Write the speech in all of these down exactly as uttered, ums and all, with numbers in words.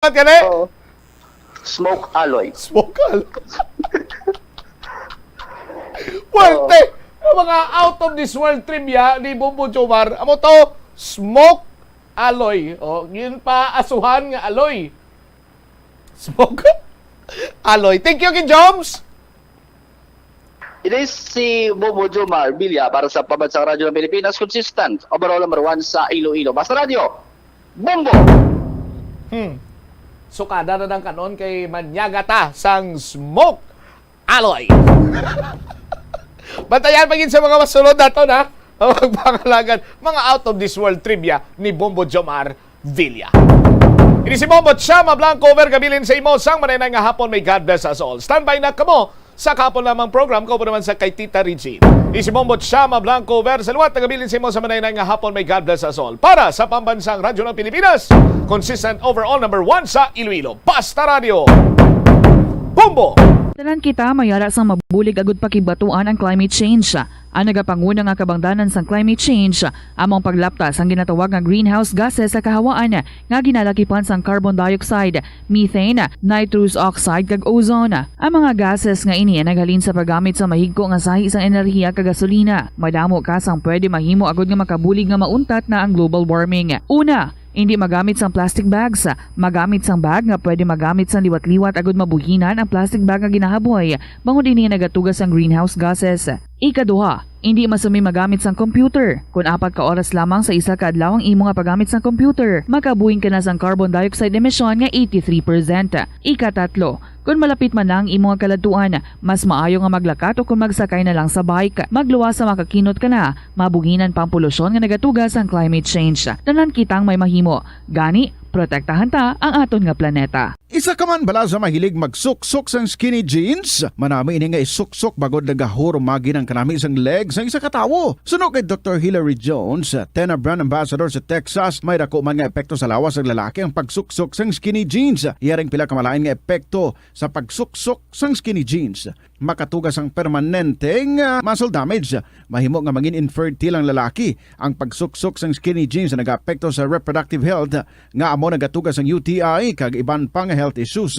Ano gani? Oo. Smoke alloy. Smoke alloy. Puwerte! Ang mga out of this world trivia ni Bombo Jomar, amo to, smoke alloy. O, ginpaasuhan nga alloy. Smoke alloy. Thank you, King Joms! Ini si Bombo Jomar Villa para sa Pambansang Radyo ng Pilipinas, consistent, overall number one sa Iloilo. Basta Radyo, Bombo! Hmm. Sukada na ng kanon kay manyaga ta sang smoke alloy. Bantayan pa gid sa mga masunod naton, ha? Ang pangalagan, mga out of this world trivia ni Bombo Jomar Villa. Ini si Bombo Chama Blanco, over kabilin sa imo sang manay-nay nga hapon. May God bless us all. Standby na kamo sa kahapon lamang program ko naman sa kay Tita Regine. Ini si Bombo Chama Blanco, over sa liwat, nagabilin sa imo sa manay-nay nga hapon. May God bless us all. Para sa Pambansang Radyo ng Pilipinas, consistent, overall number one sa Iloilo. Basta Radyo. Bombo! Tanan kita may ara sang mabulig agud pakigbatuan ang climate change. Ang nagapanguna nga kabangdanan sang climate change amo ang paglapta sang ginatawag nga greenhouse gases sa kahawaan nga ginalakipan sang carbon dioxide, methane, nitrous oxide, kag ozone. Ang mga gases nga ini naghalin sa paggamit sa mahigko nga sahi sang enerhiya kag gasolina. Madamo ka sang pwede mahimo agud nga makabulig nga mauntat na ang global warming. Una, hindi magamit sang plastic bags. Magamit sang bag nga pwede magamit sang liwat-liwat agud mabuhinan ang plastic bag nga ginahaboy, bangod ini nagatuga sang greenhouse gases. Ikaduha, hindi masumi magamit sang computer. Kon apat ka oras lamang sa isa ka adlaw ang imo nga paggamit sang computer, makabuhin ka na sang carbon dioxide emission nga eighty-three percent. Ikatatlo, kon malapit man na ang imo nga kaladtuan, mas maayo nga maglakat o kon magsakay na lang sa bike. Magluwas sa makakinot ka na, mabuhinan pa ang polusyon nga nagatuga sang climate change. Tanan kitang may mahimo. Gani, protektahan ta ang aton nga planeta. Isa ka man bala sa mahilig magsuksok sang skinny jeans? Manami ini nga isuksok bangod nagahurumagi ang kanami sang leg sang isa ka tawo. Suno kay Doktor Hilary Jones, Tena brand ambassador sa Texas, may dako man nga epekto sa lawas sang lalaki ang pagsuksok sang skinny jeans. Iya ring pila ka malain nga epekto sa pagsuksok sang skinny jeans. Makatuga sang permanente nga muscle damage. Mahimo nga mangin infertile ang lalaki. Ang pagsuksok sang skinny jeans nagaapekto sa reproductive health, nga amo nagatuga sang U T I kag iban pa nga health issues.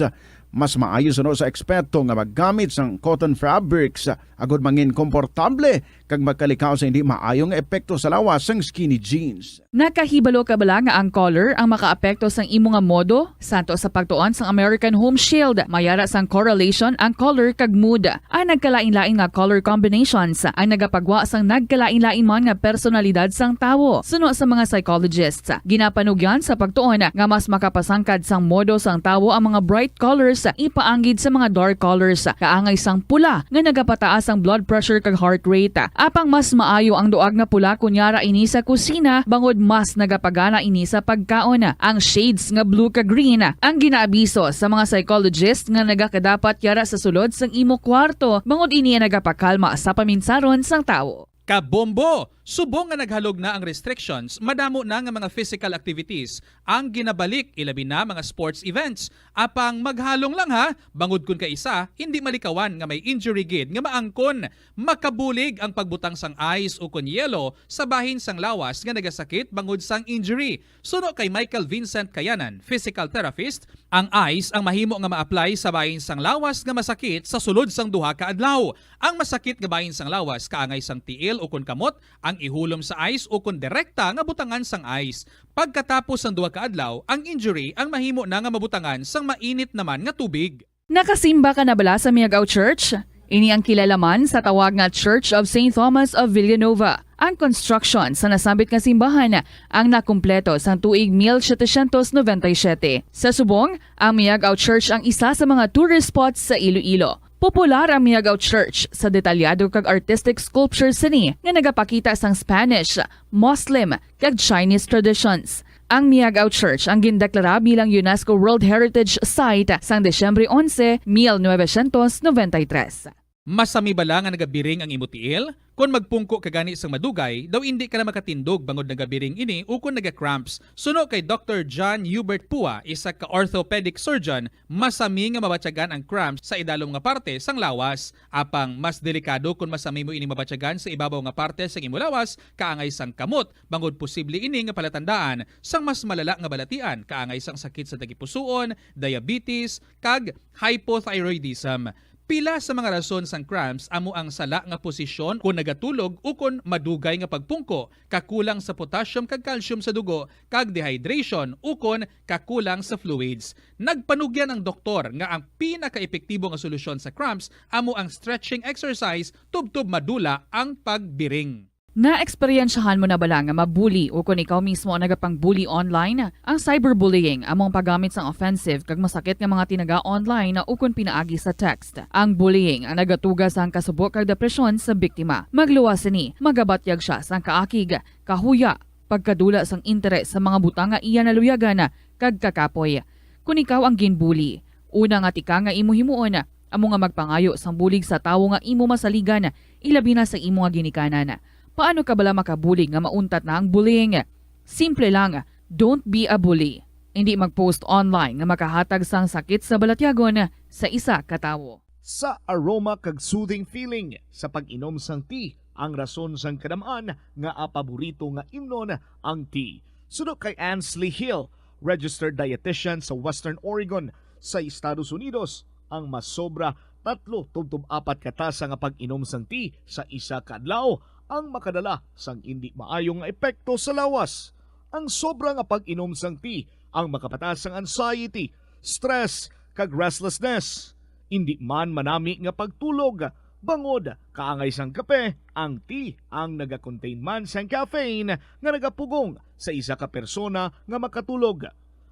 Mas maayo suno sa eksperto nga maggamit sang cotton fabrics agud mangin komportable kag magkalikaw sa hindi maayo nga epekto sa lawas sang skinny jeans. Nakahibalo ka bala nga ang color ang makaapekto sang imo nga modo? Santo sa pagtuon sang American Home Shield, may ara sang correlation ang color kag mood. Ang nagkalain-lain nga color combinations ang nagapagwa sang nagkalain-lain man nga personalidad sang tawo. Suno sa mga psychologists, ginapanugyan sa pagtuon nga mas makapasangkad sang modo sang tawo ang mga bright colors ipaanggid sa mga dark colors, kaangay sang pula nga nagapataas ang blood pressure kag heart rate. Apang mas maayo ang duag nga pula kon yara ini sa kusina, bangod mas nagapagana ini sa pagkaon. Ang shades nga blue kag green ang ginaabiso sa mga psychologist nga nagakadapat yara sa sulod sang imo kwarto, bangod ini ang nagapakalma sa paminsaron sang tawo. Kabombo! Subong nga naghalog na ang restrictions, madamo na nga mga physical activities ang ginabalik, ilabi na mga sports events. Apang maghalong lang ha, bangod kun kaisa, hindi malikawan nga may injury gid nga maangkon. Makabulig ang pagbutang sang ice o kon yelo sa bahin sang lawas nga nagasakit bangod sang injury. Suno kay Michael Vincent Kayanan, physical therapist, ang ice ang mahimo nga ma-apply sa bahin sang lawas nga masakit sa sulod sang duha ka adlaw. Ang masakit nga bahin sang lawas kaangay sang tiil o kon kamot ang ihulom sa ice o kon direkta nga butangan sang ice. Pagkatapos sang duha ka adlaw, ang injury ang mahimo na nga mabutangan sang mainit naman nga tubig. Nakasimba ka na bala sa Miagao Church? Ini ang kilala man sa tawag nga Church of Saint Thomas of Villanova. Ang construction sa nasambit nga simbahan ang nakumpleto sang tuig mil setecientos noventa y siete. Sa subong, ang Miagao Church ang isa sa mga tourist spots sa Iloilo. Popular ang Miagao Church sa detalyado kag artistic sculptures sini nga nagapakita sang Spanish, Muslim, kag Chinese traditions. Ang Miagao Church ang gindeklara bilang UNESCO World Heritage Site sang Disyembre onse, mil novecientos noventa y tres. Masami bala nga nagabiring ang imo tiil? Kon magpungko ka gani sang madugay, daw indi ka na makatindog bangod nagabiring ini ukon naga-cramps. Suno kay Doktor John Hubert Pua, isa ka orthopedic surgeon, masami nga mabatyagan ang cramps sa idalom nga parte sang lawas. Apang mas delikado kon masami mo ini mabatyagan sa ibabaw nga parte sang imo lawas, kaangay sang kamot, bangod posible ini nga palatandaan sang mas malala nga balatian, kaangay sang sakit sa tagipusoon, diabetes, kag hypothyroidism. Pila sa mga rason sang cramps amo ang sala nga posisyon kon nagatulog ukon madugay nga pagpungko, kakulang sa potassium kag calcium sa dugo, kag dehydration ukon kakulang sa fluids. Nagpanugyan ang doktor nga ang pinakaepektibo nga solusyon sa cramps amo ang stretching exercise tubtob madula ang pagbiring. Naeksperyensyahan mo na bala nga mabuli ukon ikaw mismo ang nagapang-bully online? Ang cyberbullying amo ang paggamit sang offensive kag masakit nga mga tinaga online ukon pinaagi sa text. Ang bullying ang nagatuga sang kasubo kag depresyon sa biktima. Magluwas sini, magabatyag sia sang kaakig, kahuya, pagkadula sang interes sa mga butang nga iya naluyagan, kag kakapoy. Kon ikaw ang ginbuli, una nga tikang nga imo himuon amo nga magpangayo sang bulig sa tawo nga imo masaligan, ilabi na sa imo nga ginikanan. Paano ka bala makabulig nga mauntat na ang bullying? Simple lang, don't be a bully. Indi mag-post online nga makahatag sang sakit sa balatyagon sa isa ka tawo. Sa aroma kag soothing feeling sa pag-inom sang tea ang rason sang kadam-an nga paborito nga imnon ang tea. Suno kay Ansley Hill, registered dietitian sa Western Oregon sa Estados Unidos, ang masobra tatlo tubtob apat ka tasa nga pag-inom sang tea sa isa ka adlaw ang makadala sang indi maayo nga epekto sa lawas. Ang sobra nga pag-inom sang tea ang makapataas sang anxiety, stress, kag restlessness. Indi man manami nga pagtulog, bangod kaangay sang kape, ang tea ang nagakontain man sang caffeine nga nagapugong sa isa ka persona nga makatulog.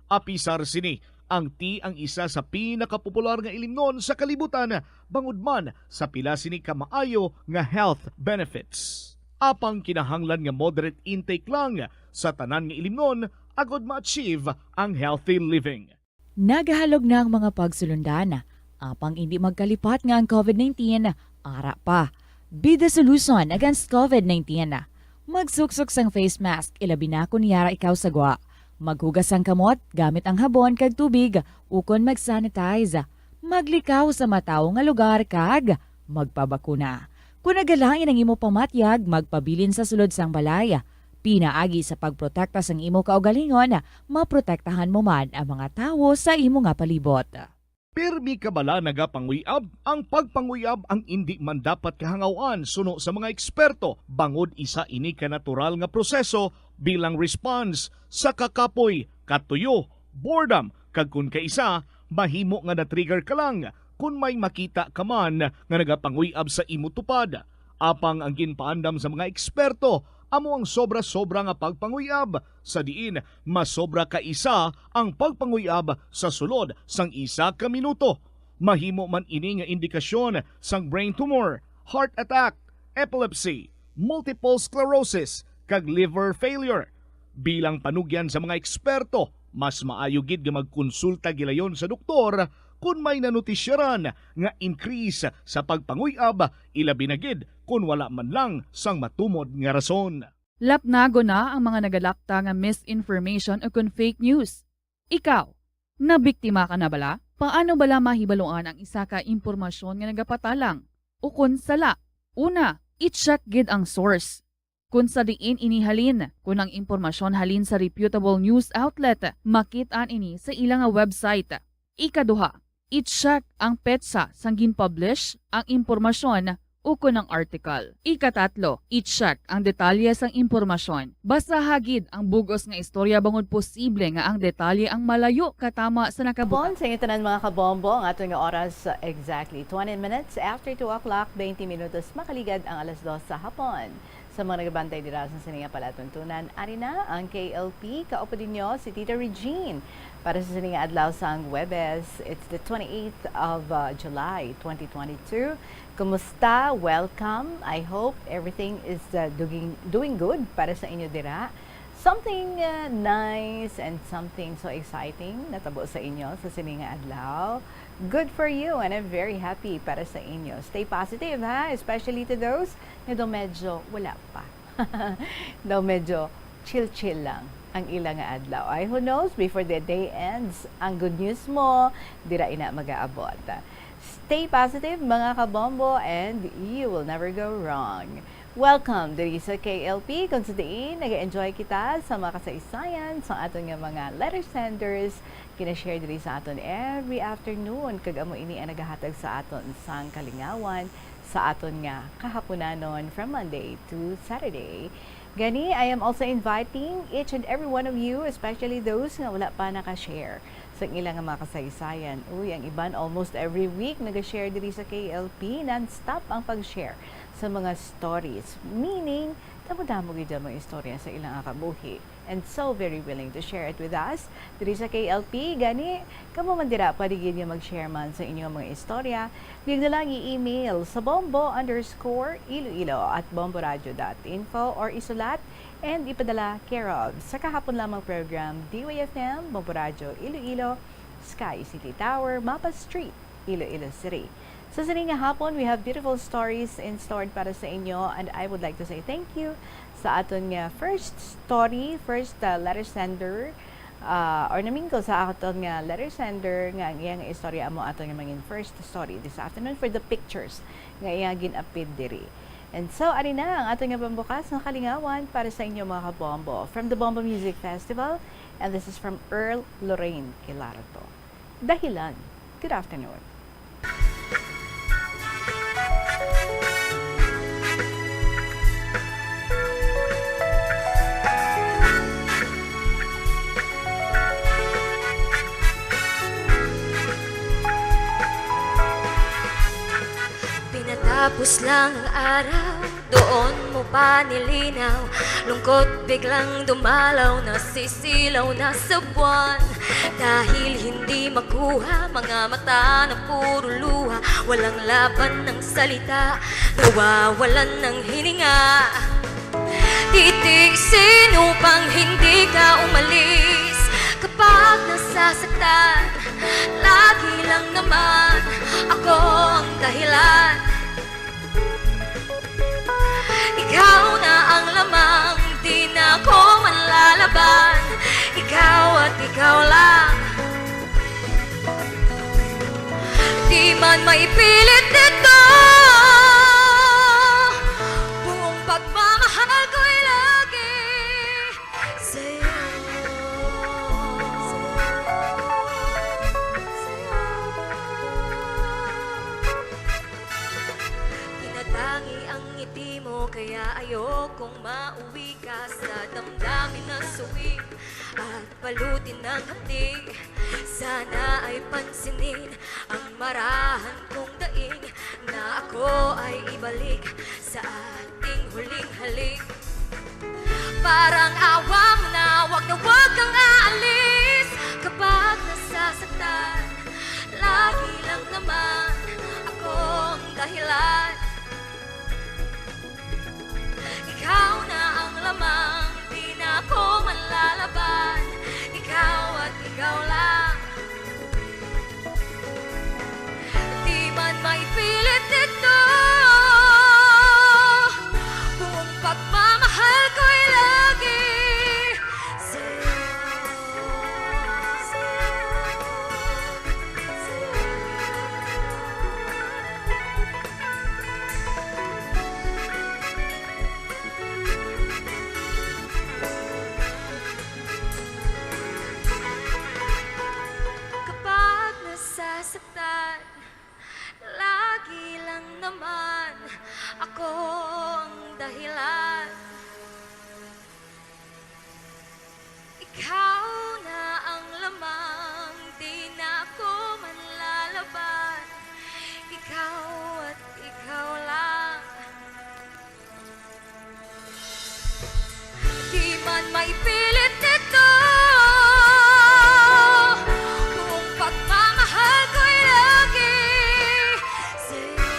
Apisar sini, ang tea ang isa sa pinakapopular nga ilimnon sa kalibutan, bangod man sa pila sini ka maayo nga health benefits. Apang kinahanglan nga moderate intake lang sa tanan nga ilimnon agod ma-achieve ang healthy living. Nagahalog na ang mga pagsulundan, apang indi magkalipat nga ang covid nineteen ara pa. Be the solution against covid nineteen. Magsuksok sang face mask, ilabi na kon yara ikaw sa gwa. Maghugas sang kamot gamit ang habon kag tubig ukon mag-sanitize. Maglikaw sa matawo nga lugar kag magpabakuna. Kon nagalain ang imo pamatyag, magpabilin sa sulod sang balay. Pinaagi sa pagprotekta sang imo kaugalingon, maprotektahan mo man ang mga tawo sa imo nga palibot. Pirmi ka bala nagapanguyab? Ang pagpanguyab ang indi man dapat kahangaw-an suno sa mga eksperto, bangod isa ini ka natural nga proseso bilang response sa kakapoy, katuyo, boredom, kag kon kaisa, mahimo nga na-trigger ka lang kon may makita ka man nga nagapanguy-ab sa imo tupad. Apang ang ginpaandam sa mga eksperto amo ang sobra-sobra nga pagpanguy-ab, sa diin masobra ka isa ang pagpanguy-ab sa sulod sang isa ka minuto. Mahimo man ini nga indikasyon sang brain tumor, heart attack, epilepsy, multiple sclerosis, kag liver failure. Bilang panugyan sa mga eksperto, mas maayo gid nga magkonsulta gilayon sa doktor kon may nanotisyaran nga increase sa pagpanguy-ab, ilabi na gid kon wala man lang sang matumod nga rason. Lapnagon na ang mga nagalakta nga misinformation ukon fake news. Ikaw, nabiktima ka na bala? Paano bala mahibaluan ang isa ka impormasyon nga nagapatalang ukon sala? Una, i-check gid ang source. Kon sa diin ini halin, kon ang impormasyon halin sa reputable news outlet, makit-an ini sa ila nga website. Ikaduha, i-check ang petsa sang gin-publish ang impormasyon ukon ang article. Ikatatlo, i-check ang detalye sang impormasyon. Basaha gid ang bug-os nga istorya bangod posible nga ang detalye ang malayo katama sa nakabutang. Hapon sa inyo tanan, mga kabombo. Ang aton nga oras, uh, exactly twenty minutes after two o'clock, twenty minutos makaligad ang alas dos sa hapon. Sa mga nagabantay dira sa sini nga palatuntunan, ari na ang K L P, kaupod ninyo si Tita Regine. Para sa sini nga adlaw sang Huwebes, it's the twenty-eighth of, uh, July, twenty twenty-two. Kumusta? Welcome. I hope everything is, uh, doing, doing good para sa inyo dira. Something, uh, nice and something so exciting natabo sa inyo sa sini nga adlaw. Good for you, and I'm very happy para sa inyo. Stay positive, ha? Especially to those nga daw medyo wala pa. Daw medyo chill-chill lang ang ila nga adlaw. Ay, who knows? Before the day ends, ang good news mo, dira ina mag-aabot. Stay positive, mga kabombo, and you will never go wrong. Welcome diri sa K L P, kung sa diin nag-enjoy kita sa mga kasaysayan sa aton nga mga letter senders, gina-share diri sa aton every afternoon, kag amo ini ang nagahatag sa aton sang kalingawan sa aton nga kahaponanon from Monday to Saturday. Gani, I am also inviting each and every one of you, especially those nga wala pa naka-share sa ilang mga kasaysayan. Uy, ang iban almost every week naga-share diri sa K L P, non-stop ang pag-share sa mga stories. Meaning, damo-damo gid ang mga istorya sa ilang kabuhi. And so very willing to share it with us diri sa K L P. Gani, kamo man dira, pwede gid nga mag-share man sa inyong mga istorya. Liwat na lang i-email sa bombo underscore iloilo at bomboradio dot info or isulat and ipadala care of sa kahapon lamang program, D Y F M, Bombo Radio Iloilo, Sky City Tower, Mapa Street, Iloilo City. Sa sini nga hapon, we have beautiful stories in store para sa inyo, and I would like to say thank you sa aton nga first story, first, uh, letter sender, uh, or namingko sa aton nga letter sender nga ang iyang istorya amo aton nga mangin first story this afternoon for the pictures nga iya gin-apid diri. And so, ari na ang aton nga pambukas nga kalingawan para sa inyo, mga kabombo. From the Bombo Music Festival, and this is from Earl Lorraine Quilarto. Dahilan. Good afternoon. Pinatapos lang ang araw, doon mo pa nilinaw. Lungkot biglang dumalaw, nasisilaw na sa buwan. Dahil hindi makuha, mga mata na puro luha. Walang laban ng salita, nawawalan ng hininga. Titiisin upang hindi ka umalis. Kapag nasasaktan, lagi lang naman ako ang dahilan. Ikaw na ang lamang, di na ako manlalaban. Ikaw at ikaw lang. Di man maipilit ito, buong pagmamahal ko'y lagi sa'yo. Tinatangi ang ngiti mo, kaya ayokong mauwi ka sa damdamin na suwi at balutin ng hapdi. Sana ay pansinin ang marahan kong daing, na ako ay ibalik sa ating huling halik. Parang awa mo na, wag na wag kang aalis. Kapag nasasaktan, lagi lang naman ako ang dahilan. Ikaw na ang lamang, di na ako manlalaban. Ikaw at ikaw lang. Di man maipilit ito, buong pagmamahal ko'y lagi sa'yo. Kapag nasasaktan, lagi lang naman ako ang dahilan. Ikaw na ang lamang, di na ako manlalaban. Ikaw at ikaw lang. Di man maipilit ito, buong pagmamahal ko'y lagi sa'yo.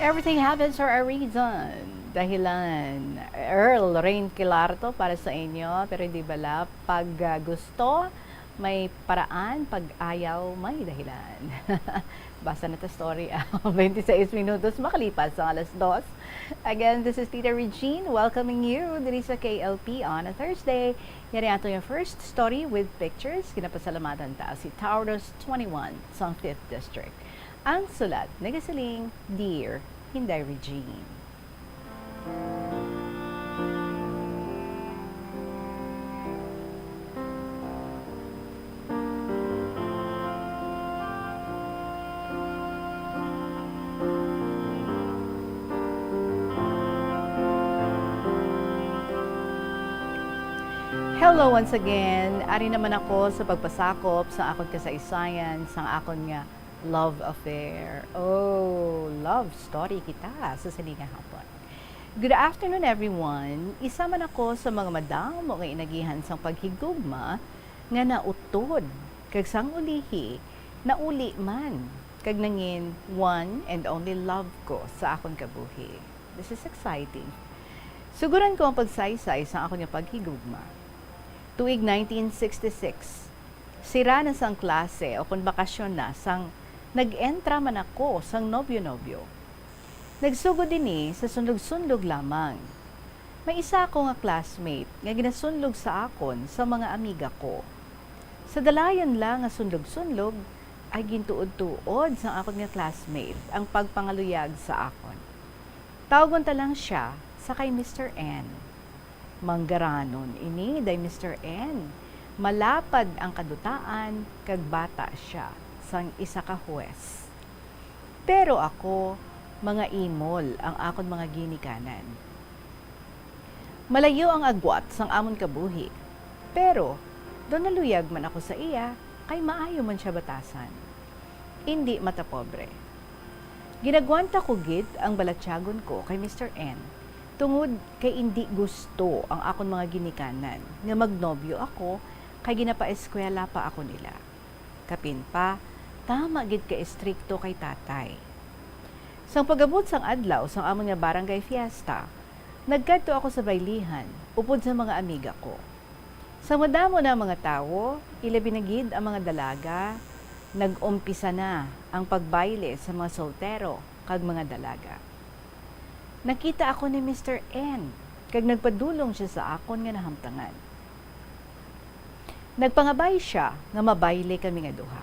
Everything happens for a reason. Dahilan. Earl Rain Quilarto para sa inyo, pero hindi bala, pag ah, gusto, may paraan, pag ayaw, may dahilan. Basta na ta story, ah, twenty-six minutos makalipas ang alas dos. Again, this is Tita Regine welcoming you diri sa K L P on a Thursday. Yari ato yung first story with pictures. Ginapasalamatan ta si Taurus twenty-one sa fifth District. Ang sulat nagasiling, Dear Hinday Regine. Hello once again. Ari naman ako sa pagpasakop sa akon kasaysayan, sang akon nga love affair. Oh, love story kita sa sini nga hapon. Good afternoon, everyone. Isa man ako sa mga madamo nga inagihan sang paghigugma nga nautod, kag sang ulihi, nauli man, kag nangin one and only love ko sa akon kabuhi. This is exciting. Suguran ko ang pagsaysay sa akon nga paghigugma. Tuig nineteen sixty-six, sira na sang klase o kon bakasyon na sang nag-entra man ako sang nobyo-nobyo. Nagsugod ini sa sundog-sundog lamang. May isa ako nga classmate nga ginasunlog sa akon sa mga amiga ko. Sa dalayon lang nga sundog-sundog, ay gintuod-tuod sang akon nga classmate ang pagpangaluyag sa akon. Tawgon ta lang sia sa kay Mister N. Manggaranon ini day Mister N. Malapad ang kadutaan kag bata sia sang isa ka huwes. Pero ako, mga imol ang akon mga ginikanan. Malayo ang agwat sang amon kabuhi, pero daw naluyag man ako sa iya, kay maayo man sia batasan. Indi matapobre. Ginagwanta ko gid ang balatyagon ko kay Mister N, tungod kay indi gusto ang akon mga ginikanan nga magnobyo ako, kay ginapaeskwela pa ako nila. Kapin pa, tama gid ka estrikto kay tatay. Sang pag-abot sang adlaw sang amon nga barangay fiesta, nagkadto ako sa baylihan upod sa mga amiga ko. Sang madamo na ang mga tawo, ilabi na gid ang mga dalaga, nag-umpisa na ang pagbayle sa mga soltero kag mga dalaga. Nakita ako ni Mister N, kag nagpadulong sia sa akon nga nahamtangan. Nagpangabay sia nga mabayle kami nga duha.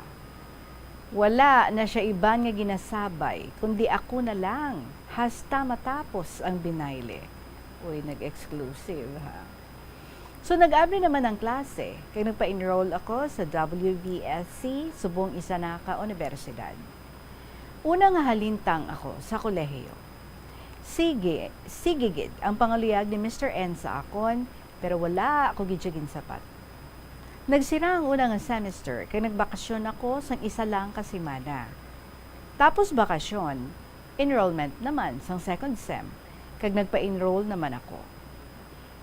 Wala na sia iban nga ginasabay, kundi ako na lang, hasta matapos ang binayle. Uy, nag-exclusive, ha? So, nag-abri naman ang klase, kag nagpa-enroll ako sa W V S C subong isa na ka universidad. Una nga halintang ako sa kolehiyo. Sige, sige gid ang pangaluyag ni Mister N sa akon, pero wala ako gid siya ginsapat. Nagsira ang una nga semester, kag nagbakasyon ako sang isa lang ka semana. Tapos bakasyon, enrollment naman sang second sem, kag nagpa-enroll naman ako.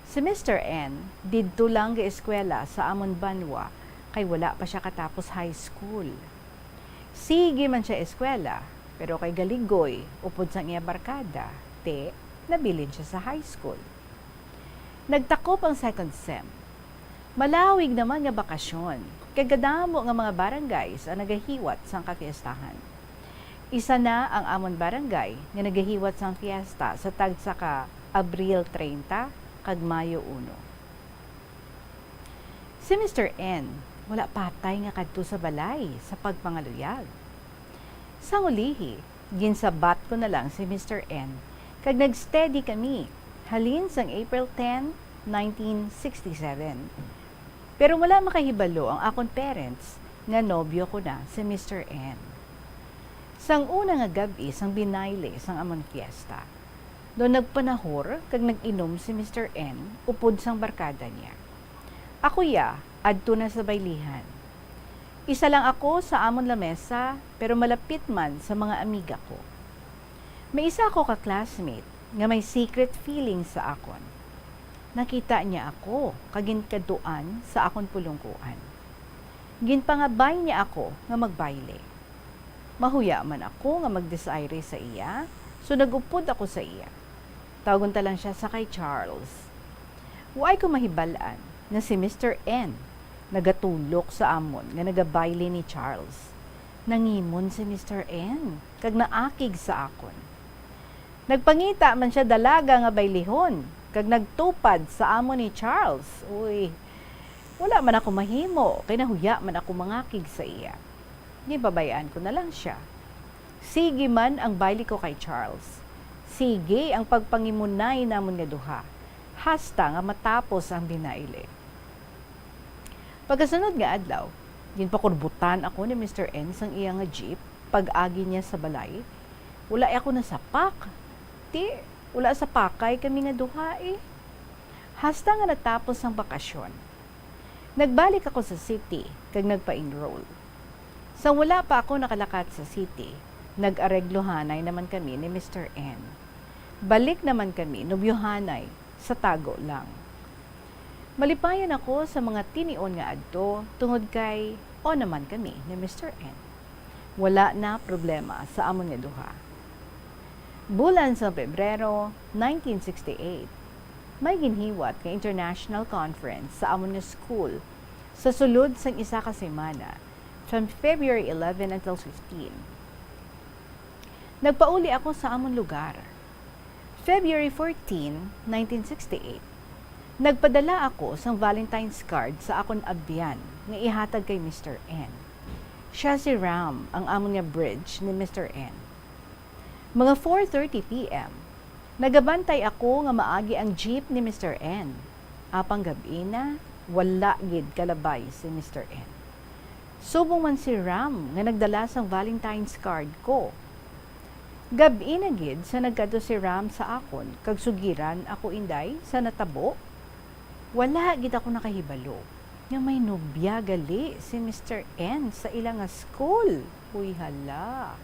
Si Mister N, didto lang gaeskwela sa amon banwa, kay wala pa sia katapos high school. Sige man sia eskwela, pero kay galigoy, upod sang iya barkada, ti, nabilin sia sa high school. Nagtakop ang second sem. Malawig naman nga bakasyon, kag kadamo nga mga barangays ang nagahiwat sang kapiestahan. Isa na ang amon barangay nga nagahiwat sang fiesta sa tagsa ka Abril treinta kag Mayo uno. Si Mister N wala patay nga kadto sa balay sa pagpangaluyag. Sang ulihi, ginsabat ko na lang si Mister N, kag nag-steady kami halin sang April ten, nineteen sixty-seven. Pero wala makahibalo ang akon parents nga nobyo ko na si Mister N. Sang una nga gab-i sang binayle sang amon fiesta, daw nagpanahor kag nag-inom si Mister N upod sang barkada niya. Ako ya, adto na sa baylihan. Isa lang ako sa amon lamesa, pero malapit man sa mga amiga ko. May isa ako ka classmate nga may secret feelings sa akon. Nakita niya ako kag ginkadtuan sa akon pulongkoan. Ginpangabay niya ako nga magbayle. Mahuya man ako nga magdesaire sa iya, So nag-upod ako sa iya. Tawgon ta lang siya sa kay Charles. Waay ko mahibal-an nga si Mister N nagatulok sa amon nga nagabayle ni Charles. Nangimon si Mister N kag naakig sa akon. Nagpangita man sia dalaga nga baylihon kag nagtupad sa amo ni Charles. Uy, wala man ako mahimo kay nahuya man ako mangakig sa iya. Ginpabay-an ko na lang sia. Sige man ang bayle ko kay Charles. Sige ang pagpangimunay namon nga duha, hasta nga matapos ang binayle. Pagkasunod nga adlaw, ginpakurbutan ako ni Mister N sang iya nga jeep pag-agi niya sa balay. Wala ako nasapak. Ti, wala sapakay kami nga duha, eh. Hasta nga natapos ang bakasyon, nagbalik ako sa city kag nagpa-enroll. Sang wala pa ako nakalakat sa city, nag-areglohanay naman kami ni Mister N. Balik naman kami nobyohanay sa tago lang. Malipayon ako sa mga tinion nga adto tungod kay o naman kami ni Mister N. Wala na problema sa amon nga duha. Bulan sa Pebrero nineteen sixty-eight, may ginhiwat nga international conference sa amon nga school sa sulod sang isa ka semana, from February eleven until fifteen. Nagpauli ako sa amon lugar. February fourteen, nineteen sixty-eight, nagpadala ako sang Valentine's card sa akon abyan nga ihatag kay Mister N. Siya si Ram, ang amon nga bridge ni Mister N. Mga four thirty P M, nagabantay ako nga maagi ang jeep ni Mister N. Apang gab-i na, wala gid kalabay si Mister N. Subong man si Ram nga nagdala sang Valentine's card ko. Gab-i na gid sa nagkadto si Ram sa akon kag sugiran ako, Inday, sa natabo. Wala gid ako nakahibalo nga may nobya gali si Mister N sa ila nga school. Uy, hala.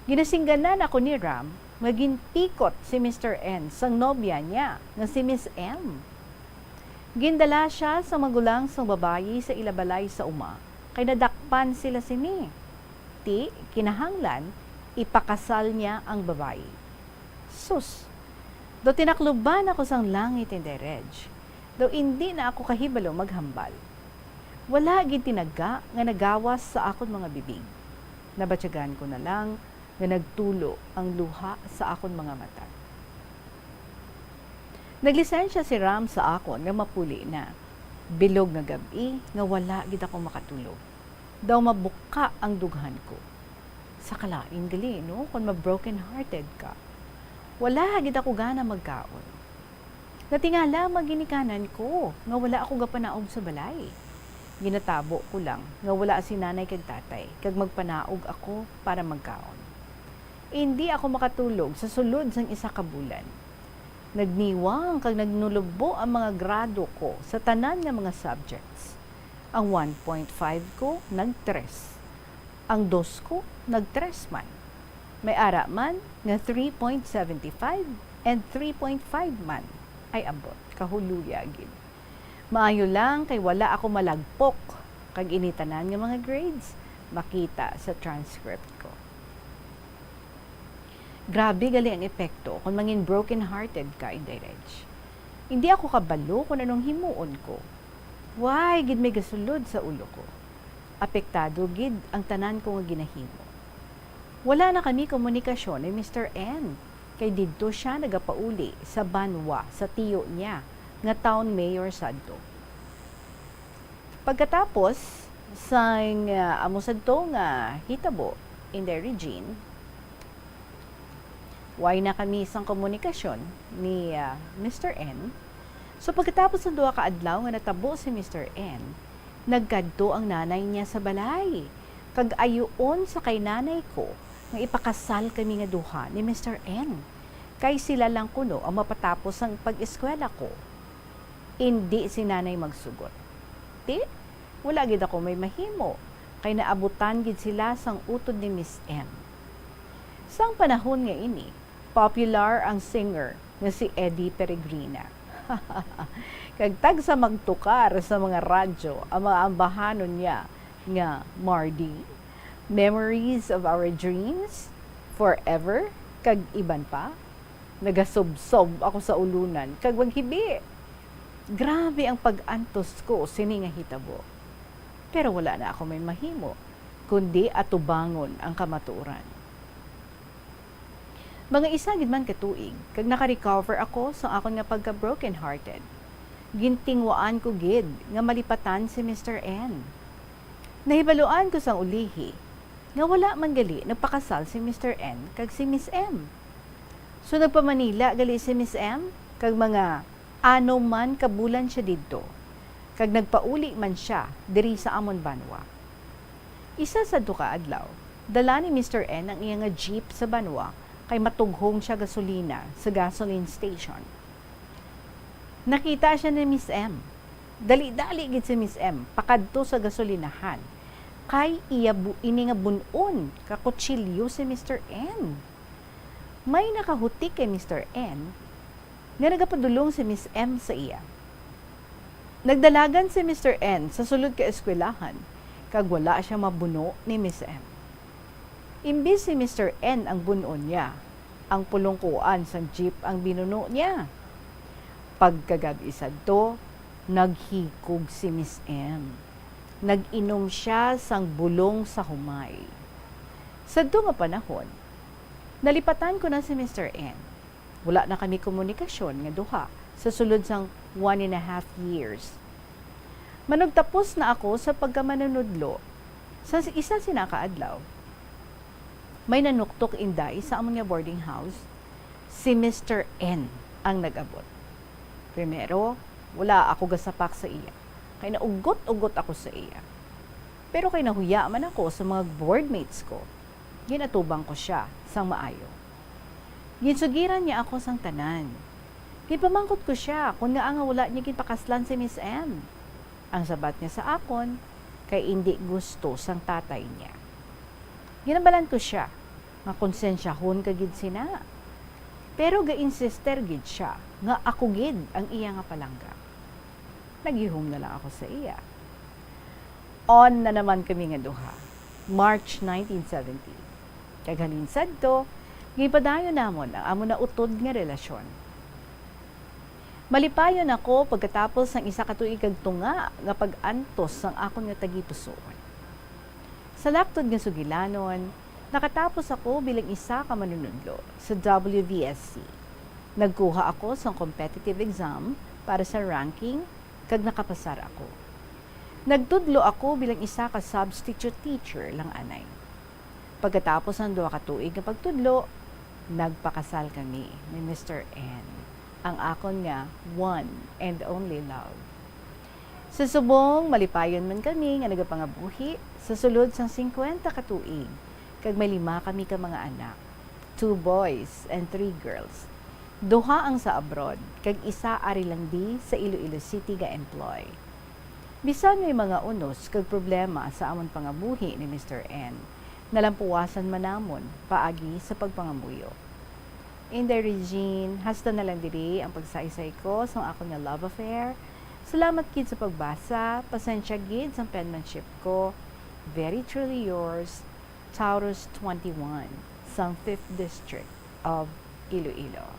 Ginasingganan ako ni Ram nga ginpikot si Mister N sang nobya niya nga si Miss M. Gindala sia sa magulang sang babayi sa ila balay sa uma, kay nadakpan sila sini. Ti, kinahanglan ipakasal niya ang babayi. Sus! Daw tinakluban ako sang langit, Inday Reg. Daw indi na ako kahibalo maghambal. Wala gid tinaga nga nagawas sa akon mga bibig. Nabatyagan ko na lang nga nagtulo ang luha sa akon mga mata. Naglisensya si Ram sa akon nga mapuli na. Bilog nga gab-i nga wala gid ako makatulog. Daw mabuka ang dughan ko. Sa kalain gali, no, kon ma-broken hearted ka. Wala gid ako gana magkaon. Natingala ang mga ginikanan ko nga wala ako gapanaog sa balay. Ginatabo ko lang nga wala si nanay kag tatay kag magpanaog ako para magkaon. Indi ako makatulog sa sulod sang isa ka bulan. Nagniwang kag nagnulubo ang mga grado ko sa tanan nga mga subjects. Ang one point five ko nag-tres. Ang dos ko nag-tres man. May ara man nga three point seven five and three point five man. Ay, ambot, kahuluya gid. Maayo lang kay wala ako malagpok kag ini tanan nga mga grades makita sa transcript ko. Grabe gali ang epekto kon mangin broken-hearted ka, Inday Reg. Hindi ako kabalo kon anong himuon ko. Why gid may gasulod sa ulo ko? Apektado gid ang tanan ko nga ginahimo. Wala na kami komunikasyon ni Mister N, kay didto sia nagapauli sa banwa sa tiyo niya nga town mayor sadto. Pagkatapos sang, ah, amo sadto nga hitabo, Inday Regine, way na kami sang komunikasyon ni, ah, Mister N. So, pagkatapos ng duha ka adlaw nga natabo si Mister N, nagkadto ang nanay niya sa balay, kag ayuon sa kay nanay ko nga ipakasal kami nga duha ni Mister N, kay sila lang kuno ang mapatapos sang pag-eskwela ko. Indi si nanay magsugot. Ti, wala gid ako may mahimo, kay naabutan gid sila sang utod ni Miss M. Sang panahon nga ini, popular ang singer nga si Eddie Peregrina. Kag tagsa magtukar sa mga radyo ang mga ambahanon niya nga Mardi, Memories of Our Dreams, Forever, Kag iban pa, nagasubsob ako sa ulunan kag maghibi. Grabe ang pag-antos ko sini nga hitabo. Pero wala na ako may mahimo, kundi atubangon ang kamatuoran. Mga isa gid man ka tuig, kag naka-recover ako sa akon nga pagka-broken-hearted, gintingwaan ko gid nga malipatan si Mister N. Nahibaluan ko sang ulihi nga wala man gali nagpakasal si Mister N kag si Miss M. So, nagpa-Manila gali si Miss M, kag mga ano man ka bulan siya didto, kag nagpauli man sia diri sa amon banwa. Isa sadto ka adlaw, dala ni Mister N ang iya nga jeep sa banwa kay matughong siya gasolina sa gasoline station. Nakita siya ni Miss M. Dali-dali gid si Miss M pakadto sa gasolinahan, kay iya bu-, ini nga bun-on ka kutsilyo si Mister N. May nakahutik kay Mister N nga nagapadulong si Miss M sa iya. Nagdalagan si Mister N sa sulod ka eskwelahan, kag wala siya mabuno ni Miss M. Imbis si Mister N ang bun-on niya, ang pulungkuan sang jeep ang binuno niya. Pagkagab-i sadto, naghikog si Miss M. Nag-inom siya sang bulong sa humay. Sadto nga panahon, nalipatan ko na si Mister N. Wala na kami komunikasyon nga duha sa sulod sang one and a half years. Manugtapos na ako sa pagkamanunudlo. Sa isa sina ka adlaw, may nanuktok inday sa amon nga boarding house, si Mister N ang nag-abot. Primero, wala ako gasapak sa iya, kay naugot-ugot ako sa iya. Pero kay nahuya man ako sa mga boardmates ko, ginatubang ko sia sang maayo. Ginsugiran niya ako sang tanan. Ginpamangkot ko sia kon ngaa nga wala niya ginpakaslan si Miss M. Ang sabat niya sa akon, kay indi gusto sang tatay niya. Ginambalan ko sia nga konsensyahon ka gid sina. Pero ga-insister gid sia nga ako gid ang iya nga palangga. Nagihom na lang ako sa iya. On na naman kami nga duha, March nineteen seventy. Kag halin sadto, gipadayon namon ang amo na utod nga relasyon. Malipayon ako pagkatapos sang isa ka tuig kag tunga nga pag-antos sang akon nga tagipusoon. Sa laktod nga sugilanon, nakatapos ako bilang isa ka manunudlo sa W V S C. Nagkuha ako sang competitive exam para sa ranking kag nakapasar ako. Nagtudlo ako bilang isa ka substitute teacher lang anay. Pagkatapos sang duha ka tuig nga pagtudlo, nagpakasal kami ni Mister N, ang akon nga one and only love. Sa subong, malipayon man kami nga nagapangabuhi sa sulod sang singkwenta ka tuig, kag may lima kami ka mga anak, two boys and three girls. Duha ang sa abroad, kag isa ari lang di sa Iloilo City ga-employ. Bisan may mga unos kag problema sa amon pangabuhi ni Mister N, nalampuwasan man namon paagi sa pagpangamuyo. Inday Regine, hasta na lang diri ang pagsaysay ko sang akon nga love affair. Salamat gid sa pagbasa, pasensya gid sang penmanship ko. Very truly yours, Taurus twenty-one, sang fifth District of Iloilo.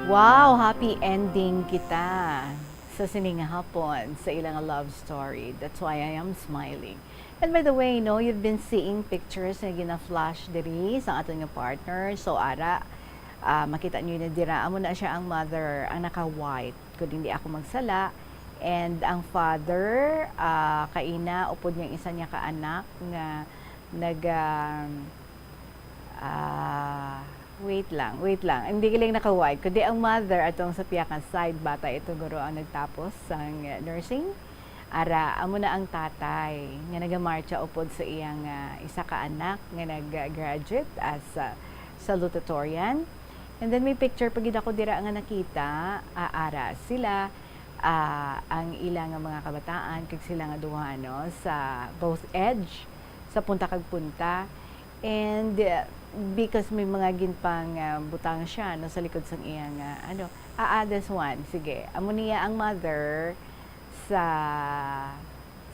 Wow, happy ending kita sa sini nga hapon sa ilang love story. That's why I am smiling. And by the way, no, you've been seeing pictures nga gina-flash diri sa aton nga partner. So, ara, ah, makita niyo na dira, amo na siya ang mother, ang naka-white, kung hindi ako magsala. And ang father, ah, kaina, upod niyang isa niya ka anak nga nag, ah, ah, wait lang, wait lang. Hindi galing naka-white, kundi ang mother atong sa piyaka side, bata ito guro ang nagtapos sang nursing. Ara, amo na ang tatay nga nagamarcha upod sa iyang, ah, isa ka anak nga nag-graduate as, ah, salutatorian. And then may picture pa gid ako dira nga nakita, ah, ara sila. Ah, ang ila nga mga kabataan kag sila nga duha, no, sa both edge, sa punta kag punta. And, uh, because may mga ginpang, uh, butang siya, no, sa likod sang iya nga, ano, ah, ah, this one, sige. Amo niya ang mother sa,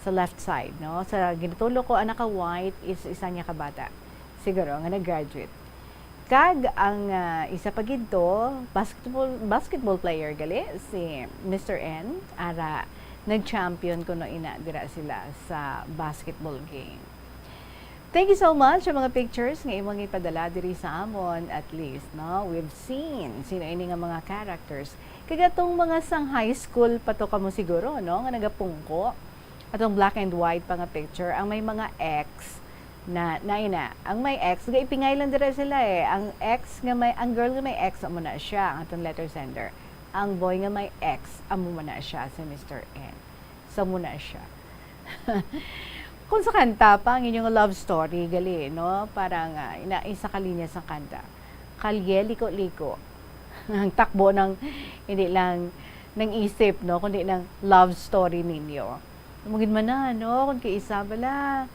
sa left side, no? Sa ginatulok ko, ang naka-white is isa niya ka bata. Siguro, nga nag-graduate. Kag ang, ah, isa pa gid to, basketball, basketball player gali, si Mister N. Ara, nag-champion kuno ina dira sila sa basketball game. Thank you so much sa mga pictures nga imong ipadala diri sa amon, at least, no? We've seen sino ini nga mga characters. Kag atong mga sang high school pa to kamo siguro, no? Nga nagapungko. Atong black and white pa nga picture, ang may mga X na, na ina. Ang may X, gaipingay lang dira sila eh. Ang X nga may, ang girl nga may X, amo na siya, ang atong letter sender. Ang boy nga may X, amo man na siya, si Mister N. So, amo na siya. Kung sa kanta pa, ang inyong love story, gali, no? Parang, ah, ina, isa ka linya sa kanta. Kalye, liko-liko. Ang takbo ng, hindi lang ng isip, no? Kundi ng love story ninyo. Mugid man na, no? Kung kay isa bala,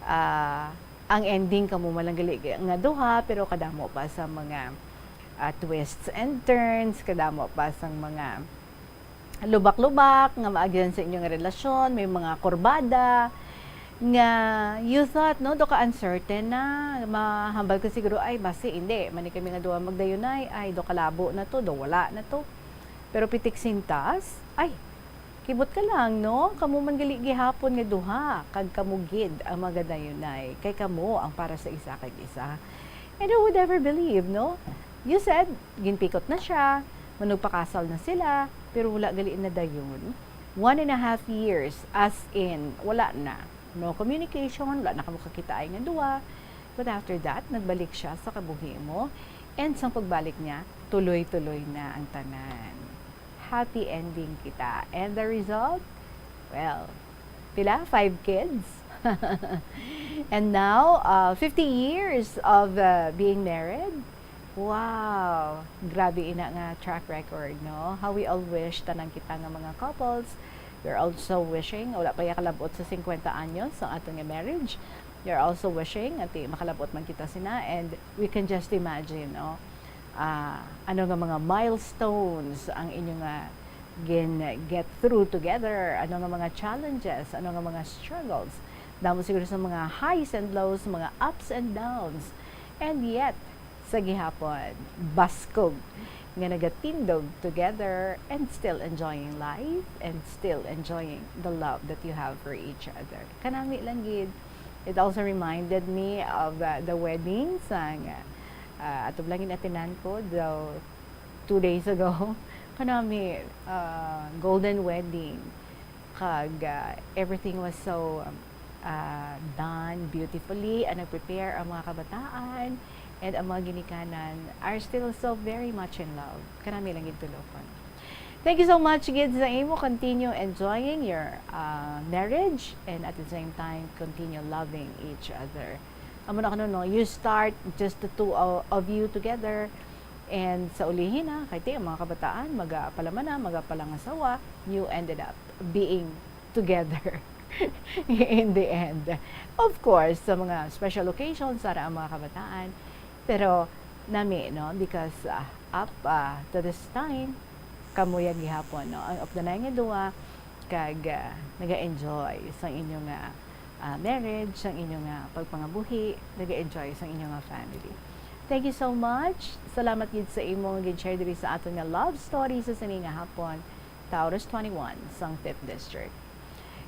ah, ang ending kamo man lang gali nga duha, pero kadamo pa sa mga, ah, twists and turns, kadamo pa sa mga lubak-lubak nga maagyan sa inyong relasyon, may mga kurbada nga you thought, no, do ka uncertain na, mahambal ka siguro, "Ay, basi hindi, mani kami nga duha magdayunay, ay, do kalabo na to, do wala na to." Pero pitik sintas, ay, kibot ka lang, no? Kamo man gali gihapon nga duha, kag kamo gid ang magadayunay, kay kamo ang para sa isa kag isa. And who would ever believe, no? You said, ginpikot na siya, manugpakasal na sila, pero wala gali na dayon. One and a half years, as in, wala na. No communication, wala na kamo kakitaay nga duha. But after that, nagbalik siya sa kabuhi mo. And sa pagbalik niya, tuloy-tuloy na ang tanan. Happy ending kita. And the result? Well, pila? Five kids? And now, uh, fifty years of, uh, being married? Wow! Grabe ina nga track record, no? How we all wish, tanan kita nga mga couples, we're also wishing, wala pa ya kalabot sa singkwenta anyos ang aton nga marriage. We're also wishing, ati, makalabot man kita sina, and we can just imagine, no? Ah, ano nga mga milestones ang inyo nga gin get through together? Ano nga mga challenges? Ano nga mga struggles? Damo siguro sa mga highs and lows, mga ups and downs. And yet, sa gihapon, baskog nga nagatindog together and still enjoying life and still enjoying the love that you have for each other. Kanami lang gid. It also reminded me of, uh, the wedding sang, uh, ato lang gin-attendan ko, though, two days ago. Kanami, uh, golden wedding. Kag, uh, everything was so, um, uh, done beautifully. Ang nag-prepare ang mga kabataan and ang mga ginikanan are still so very much in love. Kanami lang gid tulokon. Thank you so much gid sa imo. Continue enjoying your, uh, marriage and at the same time continue loving each other. Amo na kuno, no? You start just the two o-, of you together. And sa ulihi na, kay ti, ang mga kabataan, magapalaman na, magapalangasawa, you ended up being together in the end. Of course, sa mga special occasions, ara ang mga kabataan. Pero nami, no? Because, ah, up, ah, to this time, kamo ya gihapon, no? Ang updanay nga duwa, kag, ah, naga-enjoy sa inyo nga, ah, marriage, sa inyo nga pagpangabuhi, naga-enjoy sa inyo nga family. Thank you so much. Salamat gid sa imo nga gin-share diri sa aton nga love story sa sini nga hapon, Taurus twenty-one, sang Fifth District.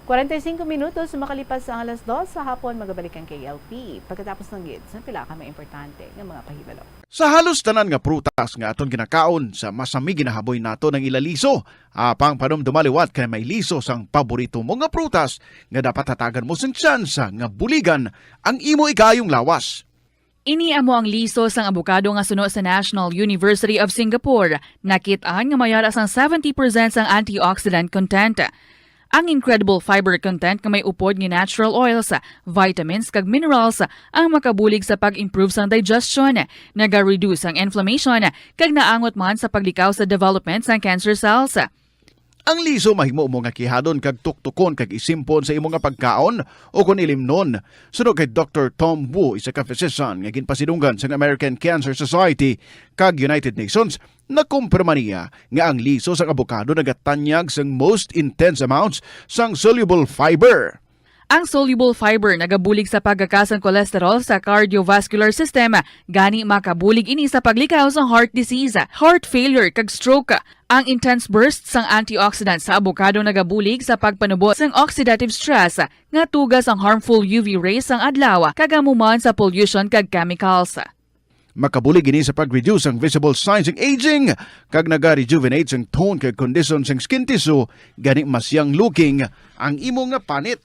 Kwarenta y cinco minutos makalipas sa alas dos sa hapon, magabalik ang K L P pagkatapos lang gid sa pila ka mga importante nga mga pahibalo. Sa halos tanan nga prutas nga aton ginakaon, sa masami ginahaboy nato ang ila liso. Apang panumduma liwat kay may liso sang paborito mo nga prutas nga dapat hatagan mo sing tsansa nga buligan ang imo ikaayong lawas. Ini amo ang liso sang abokado nga suno sa National University of Singapore. Nakit-an nga may ara sang seventy percent sang antioxidant content. Ang incredible fiber content nga may upod nga natural oils, vitamins, kag minerals ang makabulig sa pag-improve sang digestion, naga-reduce ang inflammation, kag naangot man sa paglikaw sa development sang cancer cells. Ang liso mahimo mo nga kihadon kag tuktukon kag isimpon sa imo nga pagkaon o kon ilimnon. Suno kay Doktor Tom Wu, isa ka physician nga ginpasidunggan sang American Cancer Society kag United Nations, nakumpirma niya nga ang liso sang abokado nagatanyag sang most intense amounts sang soluble fiber. Ang soluble fiber nagabulig sa pagkakas sang cholesterol sa cardiovascular system, gani makabulig ini sa paglikaw sa heart disease, heart failure, kag stroke. Ang intense burst sang antioxidant sa abokado nagabulig sa pagpanubo sang oxidative stress nga tuga sang harmful U V rays sang adlaw kag amo man sa pollution kag chemicals. Makabulig ini sa pag-reduce ang visible signs sang aging kag naga-rejuvenate sang tone kag kondisyon sang skin tissue, gani mas young looking ang imo nga panit.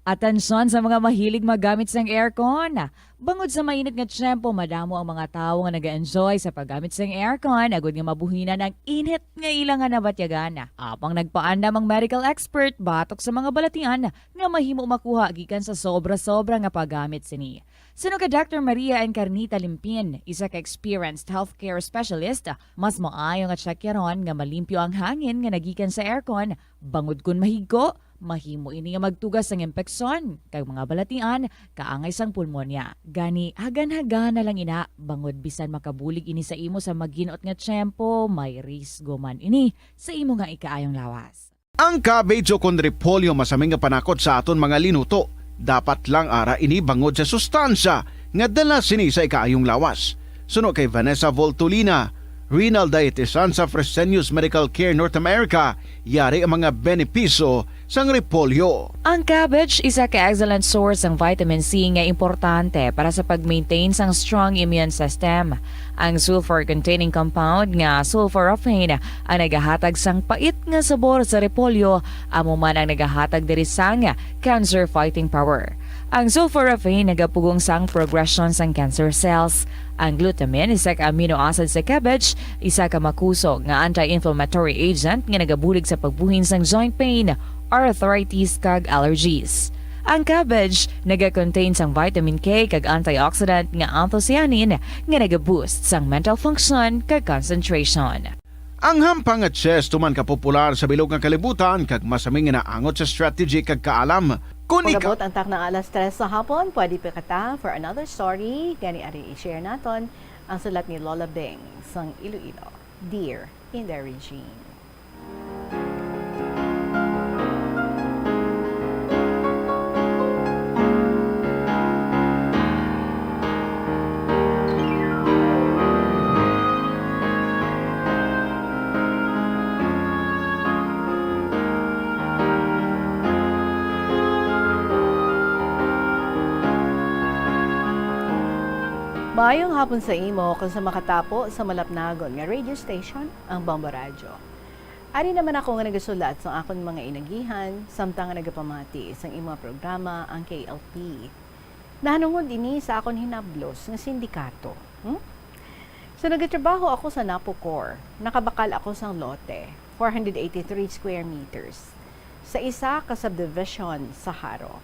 Atensyon sa mga mahilig maggamit sang aircon. Bangod sa mainit nga tiyempo, madamo ang mga tawo nga nag-enjoy sa paggamit sang aircon agod nga mabuhinan ang init nga ila nga nabatyagan. Apang nagpaandam ang medical expert batok sa mga balatian nga mahimo makuha gikan sa sobra-sobra nga paggamit sini. Suno kay Doctor Maria Encarnita Limpin, isa ka experienced healthcare specialist, mas maayo nga tsekyaron nga malimpyo ang hangin nga nagikan sa aircon, bangod kon mahigko, mahimo ini nga magtuga sang impeksyon kag mga balatian kaangay sang pulmonya. Gani, hagan-hagan na lang ina, bangod bisan makabulig ini sa imo sa maginot nga tiyempo, may risgo man ini sa imo nga ikaayong lawas. Ang cabbage o kon repolyo masami nga panakot sa aton mga linuto. Dapat lang ara ini bangod sa sustansya nga dala sini sa ikaayong lawas. Suno kay Vanessa Voltolina, renal dietitian sa Fresenius Medical Care North America, yari ang mga benepisyo sang repolyo. Ang cabbage isa ka excellent source sang vitamin C nga importante para sa pag-maintain sang strong immune system. Ang sulfur-containing compound nga sulforaphane ang nagahatag sang pait nga sabor sa repolyo, amo man ang nagahatag diri sang cancer fighting power. Ang sulforaphane nagapugong sang progression sang cancer cells. Ang glutamine, isa ka amino acid sa cabbage, isa ka makusog nga anti-inflammatory agent nga nagabulig sa pagbuhin sang joint pain, arthritis, kag allergies. Ang cabbage naga-contain sang vitamin K kag antioxidant nga anthocyanin nga naga-boost sang mental function kag concentration. Ang hampang nga chess tuman ka popular sa bilog nga kalibutan kag masami nga naangot sa strategy kag kaalam. Kun ika- Pag-abot ang takna alas tres sa hapon, pwede pa kita for another story. Gani ari i-share naton ang sulat ni Lola Beng sang Iloilo, Deer in the Regime. Maayong hapon sa imo kag sa makatapo sa malapnagon nga radio station, ang Bombo Radyo. Ari naman ako nga nagasulat sang akon mga inagihan, samtang nga nagapamati sang imo programa, ang K L P. Nahanungod ini sa akon hinablos nga sindikato. Hmm? So, nagatrabaho ako sa Napocor. Nakabakal ako sang lote, four hundred eighty-three square meters, sa isa ka subdivision sa Jaro.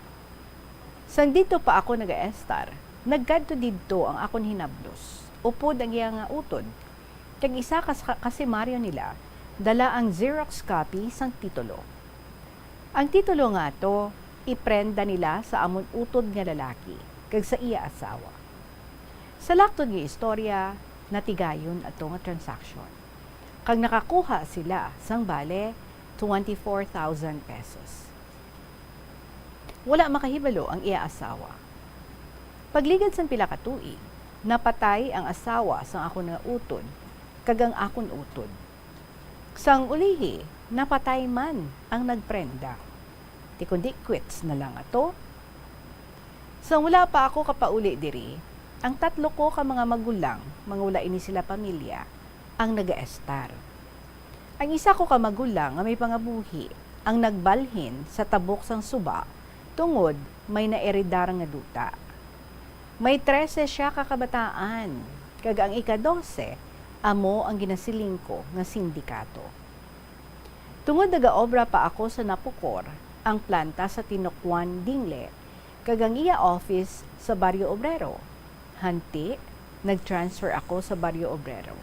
Sang didto pa ako nagaestar, nagkadto didto ang akon hinablos, upod ang iya nga utod, kag isa ka sa kasimaryo nila dala ang Xerox copy sang titulo. Ang titulo nga ato, iprenda nila sa amon utod nga lalaki kag sa iya asawa. Sa laktod nga istorya, natigayon ato nga transaksyon, kag nakakuha sila sang bale twenty-four thousand pesos. Wala makahibalo ang iya asawa. Pagligad sang pila ka tuig, napatay ang asawa sang akon nga utod kag ang akon utod. Sang ulihi, napatay man ang nagprenda. Ti kundi quits na lang ato. Sang wala pa ako kapauli diri, ang tatlo ko ka mga magulang, mga wala ini sila pamilya, ang nagaestar. Ang isa ko ka magulang nga may pangabuhi ang nagbalhin sa tabok sang suba tungod may naeredar nga duta. May trese sia ka kabataan, kag ang ika-dose amo ang ginasiling ko nga sindikato. Tungod nagaobra pa ako sa Napocor, ang planta sa Tinokwan Dingle, kag ang iya office sa Barrio Obrero. Hanti, nag-transfer ako sa Barrio Obrero,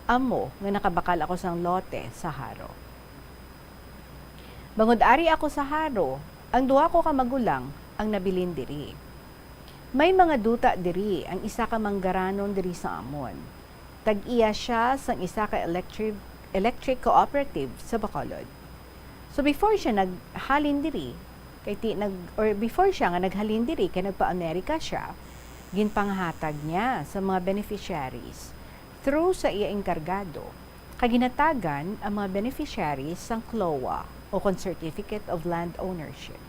amo nga nakabakal ako sang lote sa Jaro. Bangod ari ako sa Jaro, ang duha ko ka magulang ang nabilin diri. May mga duta diri ang isa ka manggaranon diri sa amon. Tag-iya sia sang isa ka electric, electric cooperative sa Bacolod. So before siya naghalin diri, kay ti-, nag, or before siya nga naghalin diri kay nagpa-Amerika siya, ginpanghatag niya sa mga beneficiaries through sa iya enkargado, kag ginhatagan ang mga beneficiaries sang CLOA o kon Certificate of Land Ownership.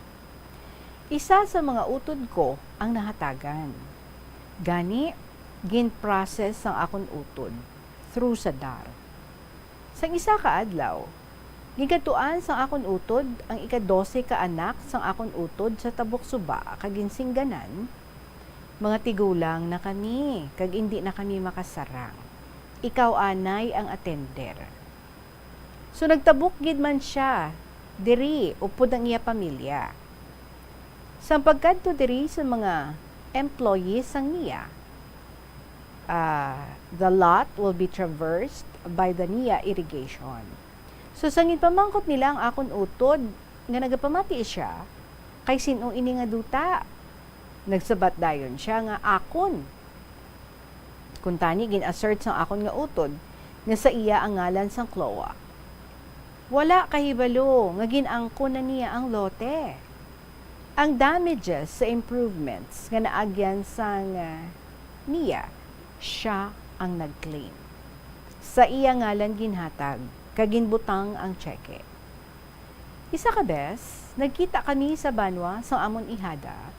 Isa sa mga utod ko ang nahatagan. Gani, gin-process ang akon utod through sa DAR. Sang isa ka adlaw, ginkadtuan sang akon utod ang ika-dose ka anak sang akon utod sa tabok suba kag ginsingganan, "Mga tigulang na kami kag indi na kami makasarang. Ikaw anay ang atender." So nagtabok gid man sia diri upod ang iya pamilya. Sang pagkadto diri sa mga employees sang NIA, ah, the lot will be traversed by the NIA irrigation. So, sang ginpamangkot nila ang akon utod nga nagapamati sia, "Kay sin-o ini nga duta?" Nagsabat dayon sia nga akon. Kuntani, gin-assert sang akon nga utod nga sa iya ang ngalan sang CLOA. Wala kahibalo nga gin-angkon na niya ang lote. Ang damages sa improvements nga naagyan sang, ah, NIA, sia ang nag-claim. Sa iya ngalan ginhatag kag ginbutang ang tseke. Isa ka bes, nagkita kami sa banwa sang amon ihada.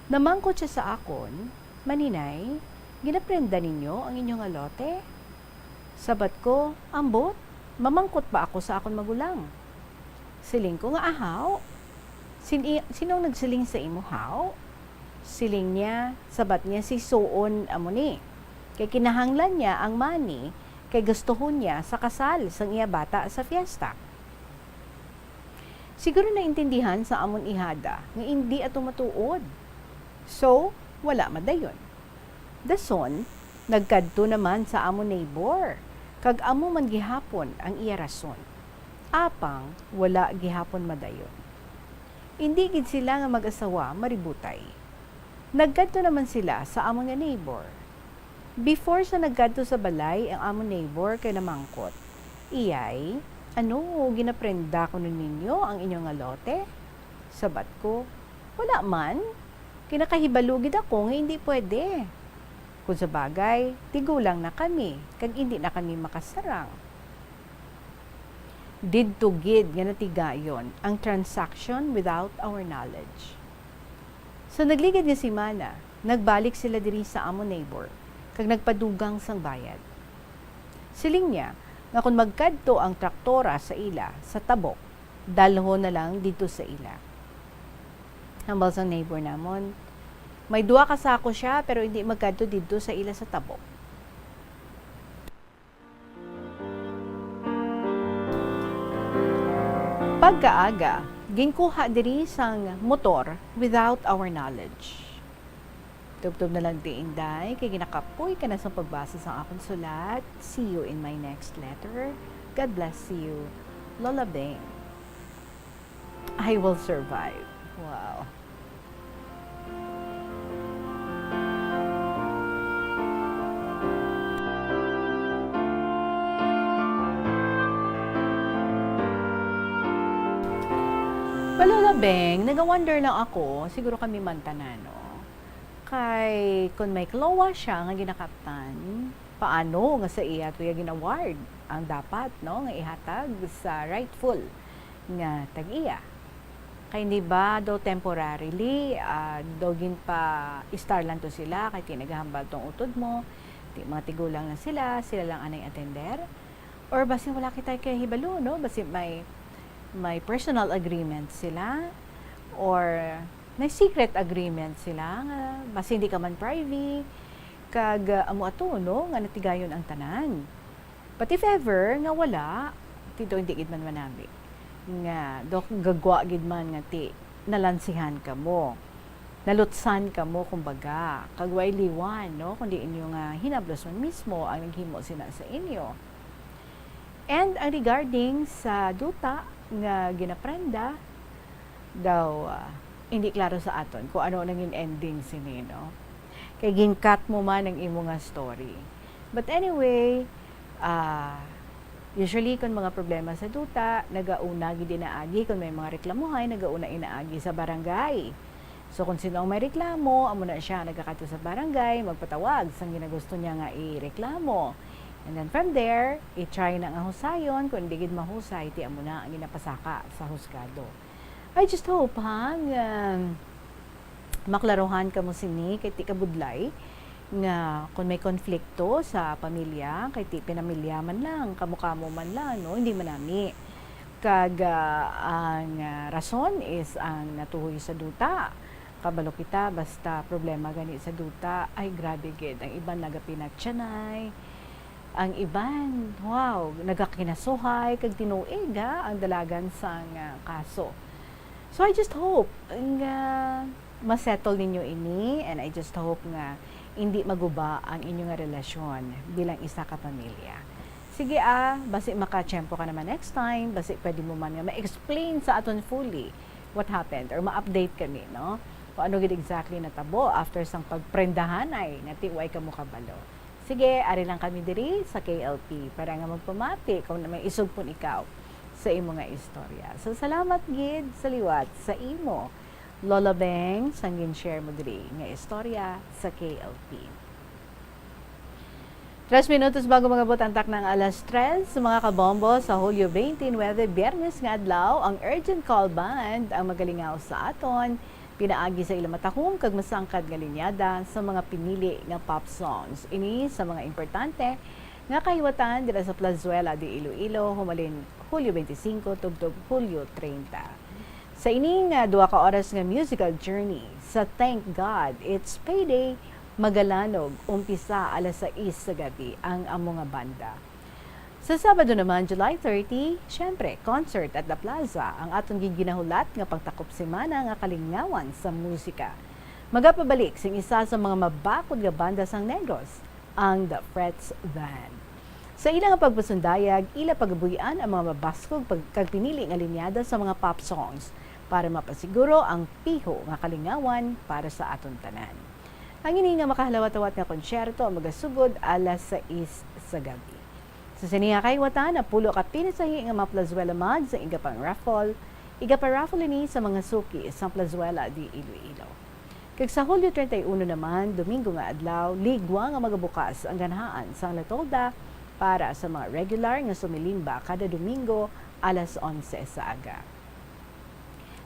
Namangkot sia sa akon, "Maninay, ginaprenda ninyo ang inyo nga lote?" Sabat ko, "Ambot, mamangkot pa ako sa akon magulang." Siling ko nga, "Ahaw, sin-, i-, sino ang nagsiling sa imo, haw?" Siling niya, sabat niya, "Si Suon amo ni. Kay kinahanglan niya ang money kay gustuhon niya sa kasal sang iya bata sa fiesta." Siguro naintindihan sa amon ihada nga indi ato matuod. So, wala madayon. Dason, nagkadto naman sa amon neighbor, kag amo man gihapon ang iya rason. Apang wala gihapon madayon. Indi gid sila nga mag-asawa maributay. Nagkadto naman sila sa amon nga neighbor. Before sa nagkadto sa balay ang amon neighbor kay namangkot, "Iyay, ano, ginaprenda kuno ninyo ang inyo nga lote?" Sabat ko, "Wala man. Kinakahibalo gid ako nga indi pwede. Kung sa bagay, tigulang na kami, kag indi na kami makasarang." Didto gid nga natigayon ang transaction without our knowledge. Sa nagligad nga semana, nagbalik sila diri sa amon neighbor, kag nagpadugang sang bayad. Siling niya nga kon magkadto ang traktora sa ila sa tabok, dalhon na lang didto sa ila. Hambal sang neighbor namon, "May duha ka sako sia, pero hindi magkadto didto sa ila sa tabok." Pagkaaga, ginkuha diri sang motor without our knowledge. Tubtob na lang diin, day, kay ginakapoy ka na sa pagbasa sang akon sulat. See you in my next letter. God bless you. Lola Beng. I will survive. Wow. Well, Lola Beng, naga-wonder lang ako, siguro kami man tanan, no? Kay, kung may CLOA siya nga ginakaptan, paano nga sa iya to iya gin-award ang dapat, no, nga ihatag sa rightful nga tag-iya? Kay hindi ba daw temporarily, ah, daw ginpa-istar lang to sila, kay ti naghambal tong utod mo, ti mga tigulang lang sila, sila lang anay atender? Or basi wala kita kahibalo, no? Basi may, may personal agreement sila, or may secret agreement sila, nga basi hindi ka man privy, kag, ah, amo ato, no, nga natigayon ang tanan. But if ever nga wala, dito hindi gid man manami. Nga, dok, gagwa gid man nga ti, nalansihan kamo. Nalutsan kamo, kumbaga. Kag way liwan, no? Kundi inyo nga hinablos man mismo ang naghimo sina sa inyo. And ang regarding sa duta, nga ginaprenda daw, ah, hindi klaro sa aton kung ano nangin ending sini, no? Kay gin-cut mo man ang imo nga story. But anyway, ah, usually, kung mga problema sa duta, nagauna gid inaagi, kung may mga reklamuhay, nagauna inaagi sa barangay. So, kung sino ang may reklamo, amo na siya nagakadto sa barangay, magpatawag sang ginagusto niya nga ireklamo. And then from there, i-try na nga husayon, kung hindi gid mahusay, ti amo na ang ginapasaka sa husgado. I just hope, ha, nga maklaruhan kamo sini, kay ti kabudlay nga kung may konflikto sa pamilya, kay ti pinamilya man lang, kamo-kamo man lang, no, hindi man nami. Kag, ah, ang, ah, rason is ang natuhoy sa duta. Kabalo kita, basta problema gani sa duta, ay, grabe gid. Ang iban nagapinatyanay, ang iban, wow, nagakinasuhay, kag tinuig, ha, ang dalagan sang, ah, kaso. So, I just hope nga ma-settle ninyo ini, and I just hope nga hindi maguba ang inyo nga relasyon bilang isa ka pamilya. Sige, ah, basi makatiyempo ka naman next time, basi pwede mo man nga ma-explain sa aton fully what happened or ma-update kami, no? Kung ano gid exactly natabo after sang pagprendahanay nga ti way kamo kabalo. Sige, ari lang kami diri sa K L P para nga magpamati kung may isugpon ikaw sa imo nga istorya. So, salamat gid sa liwat sa imo, Lola Beng, sang gin-share mo diri nga istorya sa K L P. Tres minutos bago mag-abot ang takna nga alas tres, mga kabombo, sa Hulyo twenty-nine, Biyernes nga adlaw, ang Urgent Call Band ang magalingaw sa aton pinaagi sa ila matahom kag masangkad nga linyada sa mga pinili nga pop songs. Ini sa mga importante nga kahiwatan dira sa Plazuela de Iloilo, humalin Hulyo twenty-five tubtob Hulyo treinta. Sa ini nga duha ka oras nga musical journey, sa Thank God It's Payday, magalanog umpisa alas sais sa gabi ang amo nga banda. Sa Sabado naman, July thirty, syempre, concert at La Plaza, ang aton giginahulat nga pagtakop semana nga kalingawan sa musika. Magapabalik sing isa sa mga mabakod nga banda sang Negros, ang The Frets Band. Sa ila nga pagpasundayag, ila pagabuy-an ang mga mabaskog pag-, kag pinili nga linyada sa mga pop songs para mapasiguro ang piho nga kalingawan para sa aton tanan. Ang ini nga makahalawat-awat nga konsyerto ang magasugod alas sais sa gabi. Sa sini nga kahiwatan, napulo ka pinasahi nga mga Plazuela mugs ang igapang-raffle. Igapa-raffle ini sa mga suki sa Plazuela de Iloilo. Kag sa Hulyo treinta y uno naman, Domingo nga adlaw, ligwa nga magabukas ang ganahan sang La Tolda para sa mga regular nga sumilimba kada Domingo alas onse sa aga.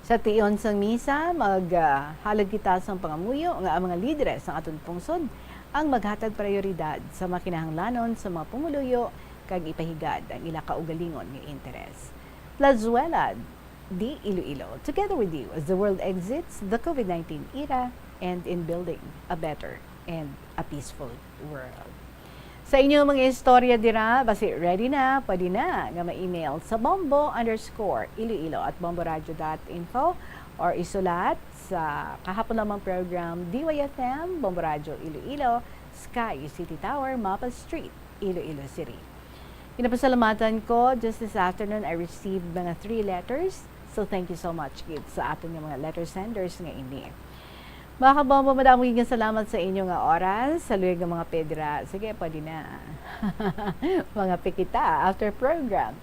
Sa tion sang misa, mag, ah, halad kita sang pangamuyo nga ang mga lideres sang aton pungsod ang maghatag prayoridad sa mga kinahanglanon sa mga pumuluyo kag ipahigad ang ila kaugalingon nga interes. Plazuela de Iloilo, together with you as the world exits the COVID nineteen era and in building a better and a peaceful world. Sa inyo mga istorya dira, basi ready na, pwede na nga ma-email sa bombo underscore iloilo at bomboradio dot info or isulat sa kahapon lamang program, D Y F M, Bombo Radio Iloilo, Sky City Tower, Mapa Street, Iloilo City. Ginapasalamatan ko, just this afternoon, I received mga three letters. So, thank you so much gid sa aton nga mga letter senders nga ini. Mga kabombo, madamo gid nga salamat sa inyo nga oras, sa luyag nga mga pedra. Sige, pwede na. Mga pikita after program.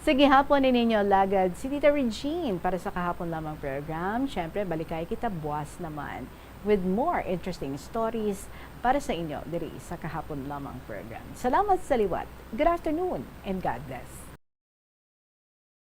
Sige, hapon ni ninyo, lagad si Tita Regine para sa kahapon lamang program. Siyempre, balikay kita buwas naman with more interesting stories para sa inyo diri sa kahapon lamang program. Salamat sa liwat. Good afternoon and God bless.